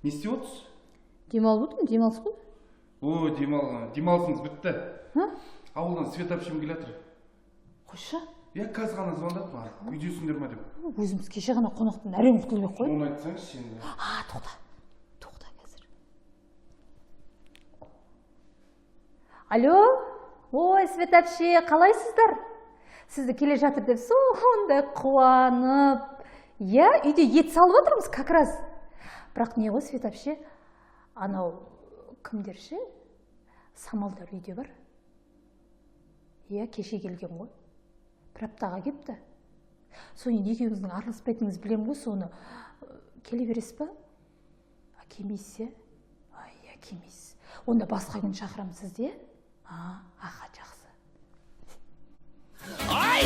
Не істеп отырсыз? Демалып отырмын, демалыс қой. О, демалысыңыз бітті. Ха? Ауылдан Света әпшем келе жатыр. Қойшы. Иә, қазір ғана звондады маған, үйдесіңдер ма деп. Өзіміз кеше ғана қонақтан әрең құтылып едік қой. Оны айтсаңызшы енді. А, тоқта, тоқта, қазір. Алло, ой, Света әпше, қалайсыздар? Сізді келе жатыр деп сондай қуанып. Иә, үйде ет салып отырмыз как раз. Бірақ не ғой, Света әпше, анау кімдер ше, Самалдар үйде бар. Иә, кеше келген ғой. Бір аптаға кепті. Соны енді екеуіңіздің араласпайтыныңызды білемін ғой, соны келе бересіз ба? А, келмейсіз, иә? Ай, иә, келмейсіз. Онда басқа күн шақырамын сізді, иә? А, аха, жақсы. Ай,